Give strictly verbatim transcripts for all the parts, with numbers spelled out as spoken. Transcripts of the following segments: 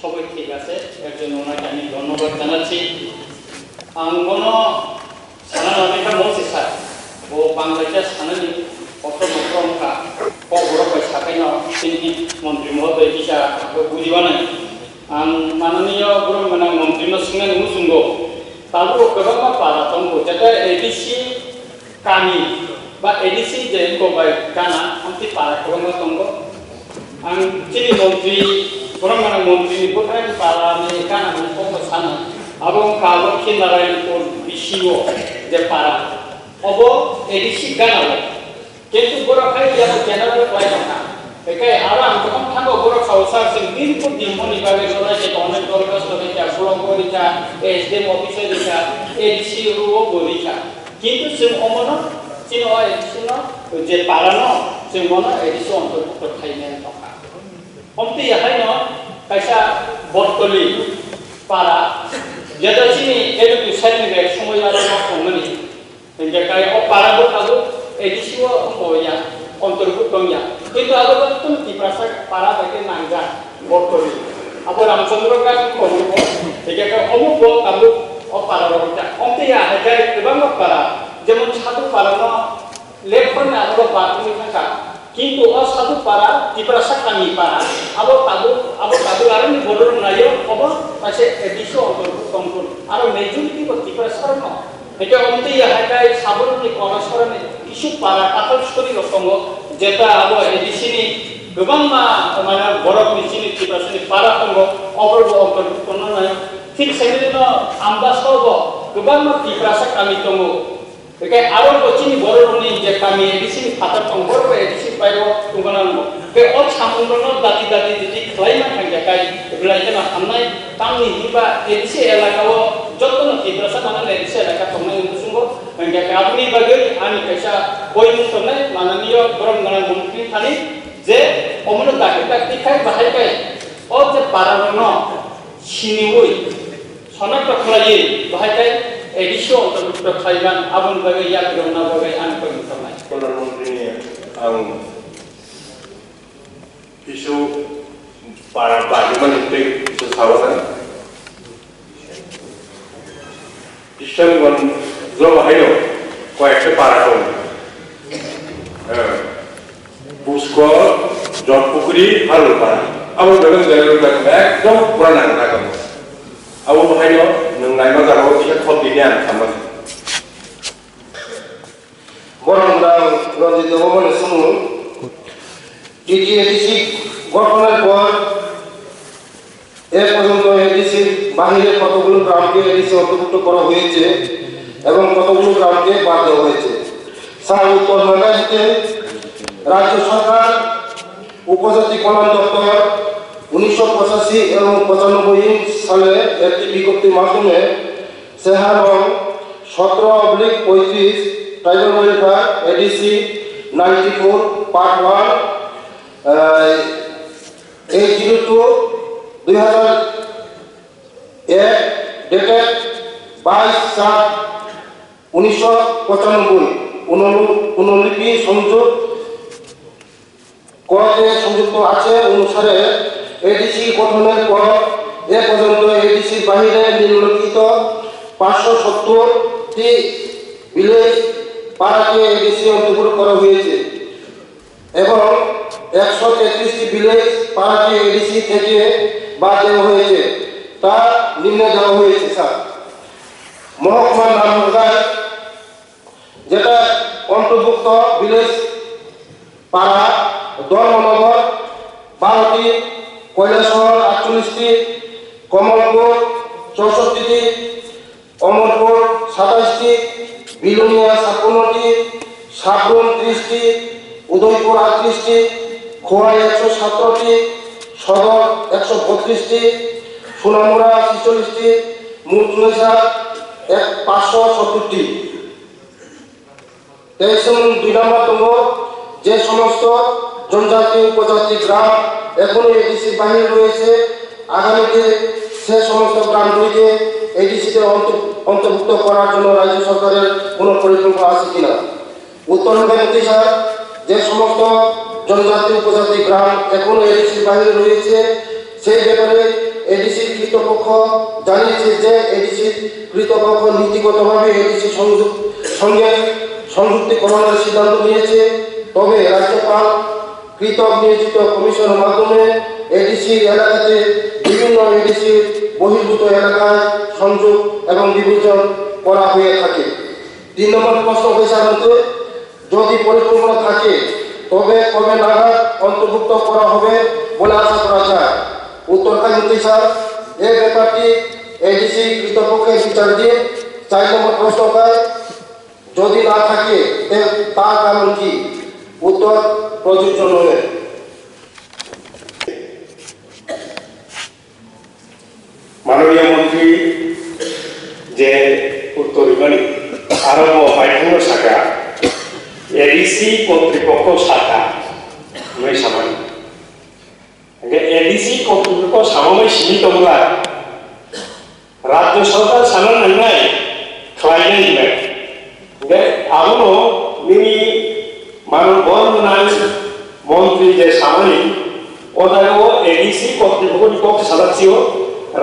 সবাই ঠিক আছে, একজন ওনাকে আমি ধন্যবাদ জানাচ্ছি। আম, কোনো সারা নামে একটা মসজিদ স্যার, ও বাংলাদেশের সানানি অত মন্ত্র অঙ্কা, কবর কয় সাকাই না, তিনি মন্ত্রী মহোদয় কিসা, বুঝিবা নাই। Ang mananiya borok mwnang montri no swngnani muchungo, tabuk kwbangma para tongo, jeta A D C kami ba A D C je wngkok bai gana, amtwi para kwbangma tongo. Ang chini montri, borok mwnang montri ni bwkhani para ni gana ni kokno sana, abo wngkha abo khe Narayanpur B C O je para, obo A D C gana o. Kintu borok hai ya general khlai tongkha. Ekai aro ang tongkha thango borok sao sir sing din pur din moni bagwi sonai se tongnai dorkhasto rikha, block o rikha, S D M office o rikha, A D C o bo rikha. Kintu chwng omono chini o A D C no je para no chwng mono A D C o ontorbhukto khlainai tongkha. Omtwi ya haino kaisa Bottoli para, jeta chini education ni bag somoi aro tongmani. Hingke kai o para bo tabuk A D C o wngkha ya, ontorbukto wngya. Kintu abo jottoni Tiprasa para bai khe nangjak, Bottoli. Abo Ramchandra Ghat wngkha o, hingke kai omo bo tabuk o para rok wngkha. Omtwi ya hai kai kwbangma para, jemon Sadhu para no left front ni abo bo bathroom wngkha. Kintu o Sadhu para, Tiprasa kami para, abo tabuk, abo tabuk aroni borok naio, obo kaisa A D C o ontorbukto wngkha. Aro majority bo Tiprasa rokno. Hingke omtwi ya hai kai Saburni Kolasarani kisu para kathal sori rok tongo, jeta abo A D C ni kwbangma, mane, borok ni chini Tiprasa ni para tongo, oborok bo ontorbukto no naio. Thik sebino Ambasa o bo kwbangma Tiprasa kami tongo. Hingke aro bo chini borok rokni je kami A D C ni phatar tongo, borok bo A D C bai o tongna nango. Hingke o samung rokno dati dati dati khlai man thang ya kai, belai kheno hamnai. Tamni hinba A D C elaka o jotono Tiprasa manani A D C elaka tongnai muchungo. Hingke aboni bagwi ani kaisa poimung tongnai, mananiyo borok gwnang mungthini thani je omono dakti dakti khai bahai bai o je para rokno siniwi sonakta khlaiwi bahai kai A D C o ontorbukto khlaiman, aboni bagwi yakrwngna bagwi ani poimung tongnai. Pradhan Mantri ni ang kisu para bagimani tei kisu sawana. Kishanganj joma haino koyekta para tongo. Eh, Buskor, Jotpukri, Harulpara. Abo beleng beleng beleng ekdom pura nang nang. Abo haino nwng naima jagao kisa khobini ang thamma. Borok mwnang Ranjit Debbarmani sumung, T T A D C গঠনের পর এ পর্যন্ত এডিসির বাইরে কতগুলো গ্রামকে এডিসি অন্তর্ভুক্ত করা হয়েছে এবং কতগুলো গ্রামকে বাদ দেওয়া হয়েছে। স্যার, উত্তর হাঙ্গাইতে রাজ্য সরকার উপজাতি কল্যাণ দপ্তর উনিশশো পঁচাশি এবং পঁচানব্বই সালে একটি বিজ্ঞপ্তির মাধ্যমে সেহারং সতেরো অবলিক পঁয়ত্রিশ, tribal welfare, ADC ninety four, part one, eight zero two, দুই হাজার এক, ডেটেড বাইশ সাত উনিশশো পঁচানব্বই, অনু-, অনুলিপি সংযোগ কতে সংযুক্ত আছে অনুসারে এডিসি গঠনের পর এ পর্যন্ত এডিসির বাইরে নিম্নলিখিত পাঁচশো সত্তরটি ভিলেজ পাড়াকে এডিসি অন্তর্ভুক্ত করা হয়েছে এবং একশো তেত্রিশটি ভিলেজ পাড়াকে এডিসি থেকে বাদ দেওয়া হয়েছে, তা নিম্নে দেওয়া হয়েছে, স্যার। মহকুমার নাম অনুযায়ী যেটা অন্তর্ভুক্ত ভিলেজ পাড়া, ধর্মনগর বারোটি, কৈলাসহর আটচল্লিশটি, কমলপুর চৌষট্টিটি, অমরপুর সাতাইশটি, বিলোনিয়া ছাপ্পান্নটি, সাব্রুম ত্রিশটি, উদয়পুর আটত্রিশটি, খোয়াই একশো সতেরোটি, সদর একশো বত্রিশটি, সোনামুড়া ছেচল্লিশটি, মুতনেসা এক পাঁচশো সত্তরটি। তেইশ নম্বর, দুই নম্বর tongo, যে সমস্ত জনজাতি উপজাতি গ্রাম এখনো এডিসির বাইরে রয়েছে, আগামীতে সে সমস্ত গ্রামগুলিকে এডিসিতে অন্ত-, অন্তর্ভুক্ত করার জন্য রাজ্য সরকারের কোনো পরিকল্পনা আছে কিনা। উত্তর হবে, স্যার, যে সমস্ত জনজাতি উপজাতি গ্রাম এখনো এডিসির বাইরে রয়েছে, সেই ব্যাপারে এডিসি কর্তৃপক্ষ জানিয়েছে যে এডিসি কর্তৃপক্ষ নীতিগতভাবে এডিসি সংযুক-, সঙ্গে সংযুক্তিকরণের সিদ্ধান্ত নিয়েছে, তবে রাজ্যপাল কর্তৃক নিয়োজিত কমিশনের মাধ্যমে এডিসি এলাকাতে বিভিন্ন এডিসি বহির্ভূত এলাকায় সংযোগ এবং বিভাজন করা হয়ে থাকে। তিন নম্বর প্রশ্ন হয়েছে আমাদের, যদি পরিকল্পনা থাকে, তবে কবে নাগাদ অন্তর্ভুক্ত করা হবে বলে আশা করা যায়? উত্তর খান মন্ত্রী স্যার, এ ব্যাপারটি এডিসি কর্তৃপক্ষের বিচারাধীন। চার নম্বর প্রশ্ন হয়, যদি না থাকে, তে তার কারণ কি? উত্তর প্রযোজ্য নয়। মাননীয় মন্ত্রী যে উত্তর দিবানি, আরো bo paithakno saka, এডিসি কর্তৃপক্ষ saka, hwnwi samani. Hwnkhe ADC কর্তৃপক্ষ samamai simi tongla, রাজ্য সরকার sana nangnai, khlainai hwnwi. Hwnkhe abono nini mano bormwnai মন্ত্রী যে samani, o jaga o ADC কর্তৃপক্ষni kok sajak sio,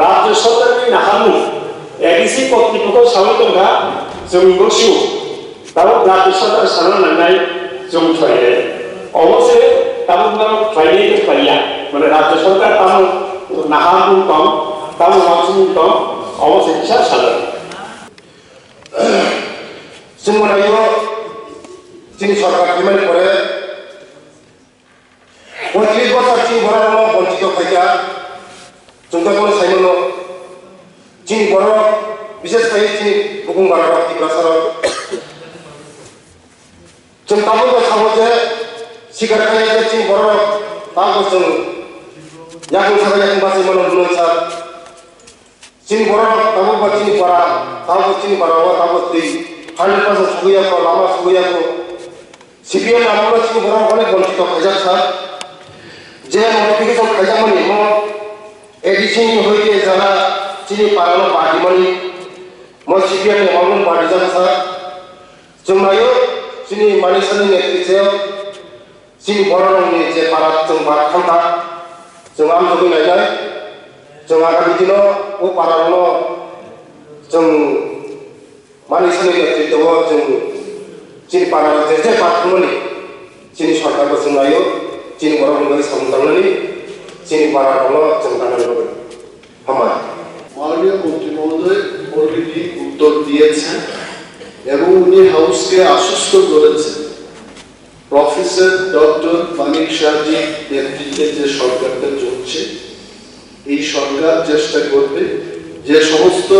রাজ্য সরকারni naharmung এডিসি কর্তৃপক্ষ samai tongkha, chwng bo sio. Tabuk রাজ্য সরকার sana nangnai chwng khlainai. Obo se tabuk no khlainai khe khlaiya. Mane রাজ্য সরকার tamo naharmung tong, tamo uansukmung tong, obo se kisa sajak. Chwng manaio chini sorkar phaimani pore poitris bosor chini borok rokno bonchito khaikha. Chwng tei bono saimano chini borok, bises khai chini bukung bararok, Tiprasarok. Chwng tabukbo sabo je sikar khainai je chini borok tabukbo chwng yakung saka yakung bachai mano hwnwi sa. Chini borok tabukbo chini para, tabukbo chini para o tabukbo twi hundred percent sugwi yakho, lama sugwi yakho. C P M amolo chini borok onek bonchito khaijak sa. Je notification khaijakmani mo A D C ni hoite jara chini para no party mani mo C P M ni amolo party jak sa. Chwng naio chini Manisani netrite o chini bororokni je para chwng bar thangkha, chwng amjogwi nainai, chwng agami dino o pararokno chwng Manisani netrite o chwng chini pararok je je bar thangmani chini sorkarbo chwng naio, chini borokni bagwi samung tangnani, chini pararokno chwng tangnani bagwi. Hambai. মাননীয় মন্ত্রী মহোদয় already উত্তর দিয়েছেন এবং উনি হাউসকে আশ্বস্ত করেছেন, প্রফেসর ডক্টর মানিক সাহাজির নেতৃত্বে যে সরকারটা চলছে, এই সরকার চেষ্টা করবে যে সমস্ত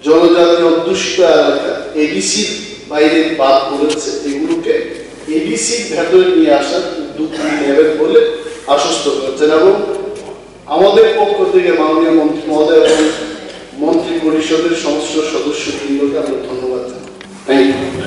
জনজাতি অধ্যুষিত এলাকা এডিসির বাইরে বাদ পড়েছে, এগুলোকে এডিসির ভেতরে নিয়ে আসার উদ্যোগ তিনি নেবেন বলে আশ্বস্ত করেছেন। এবং আমাদের পক্ষ থেকে মাননীয় মন্ত্রী